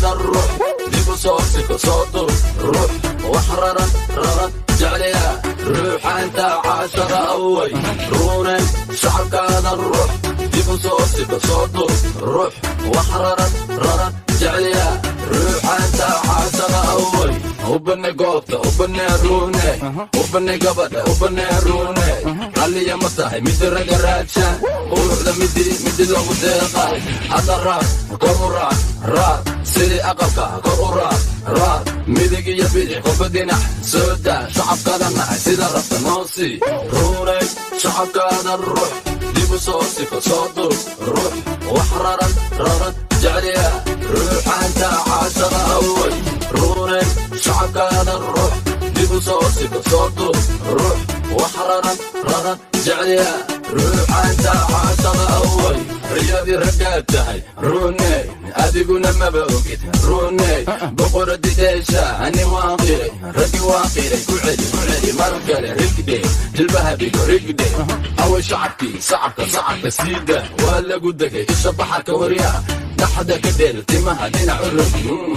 Shacabkaada ruux, dib u soo siko, soo dur ruux, wax raran raran jecliya ruuxaanta caashaqa away. Ruunay, shacabkaada ruux, dib u soo siko, soo dur ruux, wax raran raran jecliya ruuxaanta caashaqa away. Ubane goobta, ubane ruune, ubane gabadha, ubane ruune. Ralliya ma tahay midi raga raadsha quruxda, midi midi loogu deeqay. Hadda raar, kor u raar raar, sidii aqalka kor u raar raar, midig iyo bidix qofka dhinac soo daa. Shacabkaada nahay, sida rabta noo sii. Ruunay, shacabkaada ruux, dib u soo siko, soo dur ruux, wax raran raran jecliya ruuxaanta caashaqa away. Ruunay, shacabkaada ruux, dib u soo siko, soo dur ruux, wax raran raran jecliya ruuxaanta caashaqa away. Riyadii raggaad tahay ruuney, adiguna maba ogid ruuney. Boqoradi dheesha ani waan qiray, raggi waan qiray. Ku celi, ku celi mar kale, rigdhe jilbaha dhigo, rigdhe away. Shacabkii sacabka, sacabka siida, waa lagu degay isha baxarka waryaa, dhaxda ka dheel, timaha dhinac u rog.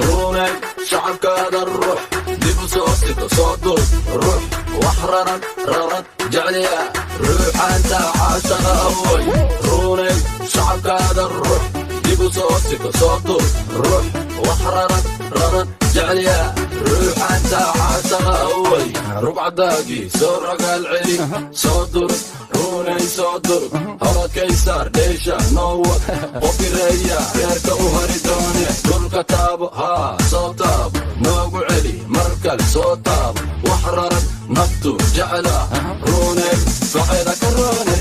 Ruunay, shacabkaada ruux, dib u soo siko, soo dur ruux, wax raran raran jecliya ruuxaanta caashaqa away. Ruunay, shacabkaada ruux, dib u soo siko, soo dur ruux, wax raran raran jecliya ruuxaanta caashaqa away. Rugcadaagii soo ragaal celi, soo dur ruunay, soo dur horadkaysaar, dheesha noowad, qofireeya reerka u hari doone. Dhulka taabo, haa, soo taabo, noogu celi mar kale, soo taabo, wax raran naftu jecla ruunay, faceeda ka roone.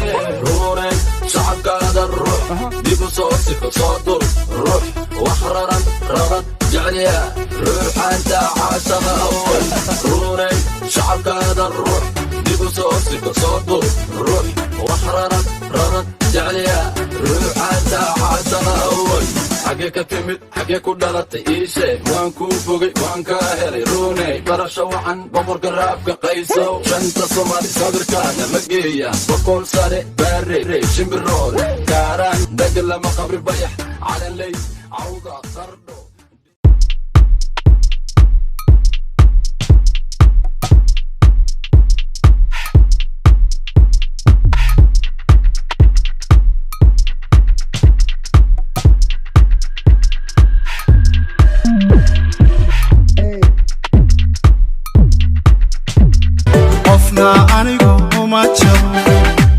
Ruunay, shacabkaada ruux, dib u soo siko, soo dur ruux, wax raran raran jecliya ruuxaanta caashaqa away. Ruunay, shacabkaada ruux, dib u soo siko, soo dur ruux, wax raran raran jecliya ruuxaanta caashaqa away. Xagee ka timid, xagee ku dhalatay? Ii sheeg, waan kuu fogay, waan kaa helay ruuney. Barasho wacan, boqorka raabka qaysow. Shanta Soomaali sawirkaada ma geeya Boqol Sare, Baare, Shimbiroole, Kaaraan, Dagalama, Qabri Bayax, Calanley, Cawda, Qardho. Qofna anigu uma jabo,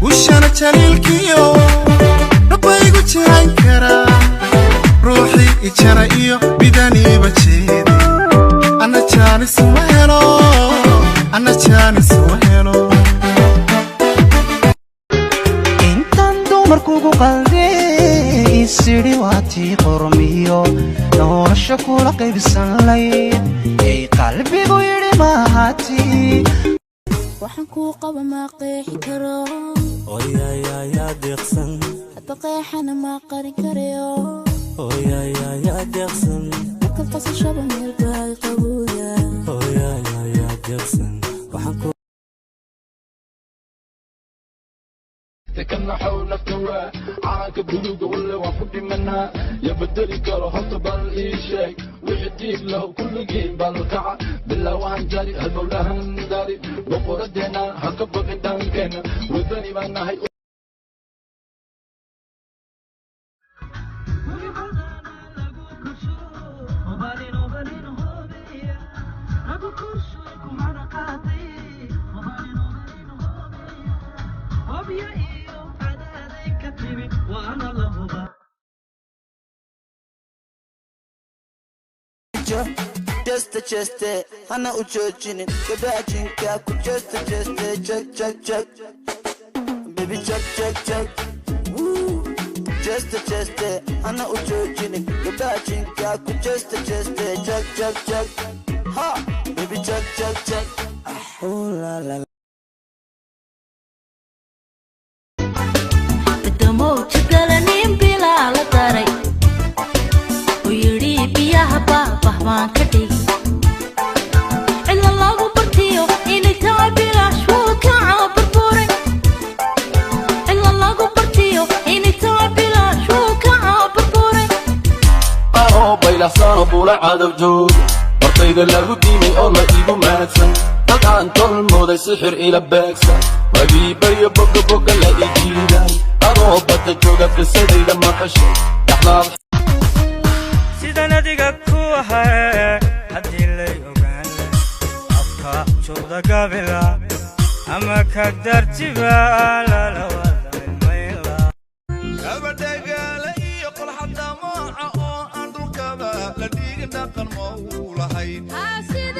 ushana jaliilkiyo rabbaygu jiran karaa, ruuxii ijara iyo bidaniiba jeede. Anna jaanis uma helo, anna jaanis uma helo. Intaan dumarkugu qaldee isidhi waatii qormiyo nolosha kula qaybsan layd, ey qalbigu yidhi mahati. Waxaan kuu qaba maa qeexi karo. Oyayayaa deeqsan. Hadba qeexana maa qarin karayo. Oyayayaa deeqsan. Markaad qasashaba meel baa qabowda. Oyayayaa deeqsan, waxaan ku kana xaw nafta waa calanka buluuga, walle waan ku dhimanaa, ya bedeli karo? Horta bal ii sheeg wixii diig lahu, kulligiin bal kaca bilaawahan jari halbowlahan dari. Boqoradeena ha ka baqin, dhankeenna wadani baan nahay. Jeste jeste, hana u joojinin gabdhaha ku jeste jeste. Check, check, check, baby, check, check, check. Woo. Jeste jeste, hana u joojinin gabdhaha ku jeste jeste. Check, check, check, ha, baby, check, check, check. Ooh la la. Damowjagalanin bilaa la daray uu yidhi biyaha baabah baan ka dhigi, cidla lagu bartiyo inay tahay bilaash wuu ka caburburay. Cidla lagu bartiyo inay tahay bilaash wuu ka caburburay. Anoo baylahsano bula. Cadow jooga bartayda lagu diimay oo la iigu mahadsan, dad aan tolmooday sixir ila beegsan, wagiibayo boga boga la i jiiday, adoo badda jooga qisadayda maqashay dhaxlaad. Sidan adiga ku ahae haddii lay ogaan, afka juuqda gabila ama ka darjiba lalawada ilmayla. Kabadhagaale iyo qolxadamooca oo aan dhulkaba la dhigin, dhaqan ma uu lahayn. Sida